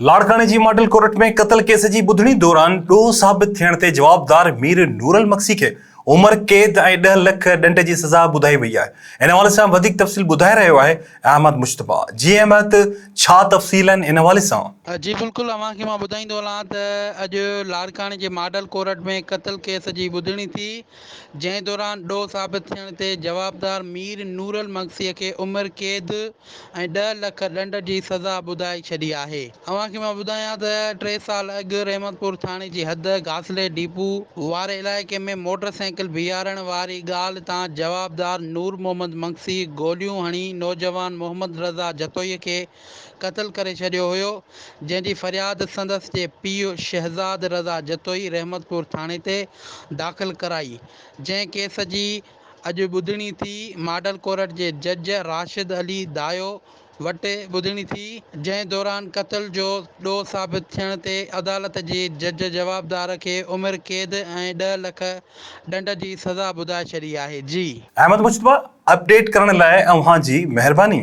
لاڙڪاڻي جي model court ۾ قتل ڪيس جي ٻڌڻي دوران ڏوهه ثابت ٿيڻ تي جوابدار مير نورل مگسي کي عمر قيد ۽ ڏهه لک ڏنڊ جي سزا ٻڌائي وئي آهي. ان حوالي سان وڌيڪ تفصيل ٻڌائي رهيو آهي احمد مجتبيٰ. جي احمد ڇا تفصيل آهن ان حوالي سان؟ جي بلڪل اوهان کي مان ٻڌائيندو هلان ته اڄ لاڙڪاڻي جي ماڊل ڪورٽ ۾ قتل ڪيس جي ٻڌڻي ٿي جنهن دوران ڏوهه ثابت ٿيڻ تي جوابدار مير نورل مگسي کي عمر قيد ۽ ڏهه لک ڏنڊ جي سزا ٻڌائي ڇڏي آهي. اوهان کي مان ٻڌايان ته ٽي سال اڳ رحمت پور ٿاڻي جي حد گاسلي ڊيپو واري علائقي ۾ موٽر سائيڪل بيهارڻ واري ڳالهه تان جوابدار نور محمد مگسي گوليون هڻي نوجوان محمد رضا جتوئي کي قتل ڪري ڇڏيو هيو جنهن جي فرياد سندس جي پيء شهزاد رضا جتوئي رحمت پور ٿاڻي تي داخل ڪرائي جنهن ڪيس جي اڄ ٻڌڻي ٿي، ماڊل ڪورٽ جي جج راشد علي دايو وٽ ٻڌڻي ٿي، جنهن دوران قتل جو ڏوهه ثابت ٿيڻ تي عدالت جي جج جوابدار کي عمر قيد ۽ ڏهه لک ڏنڊ جي سزا ٻڌائي ڇڏي آهي. جي. احمد مجتبيٰ اپڊيٽ ڪرڻ لاء اوهان جي مهرباني.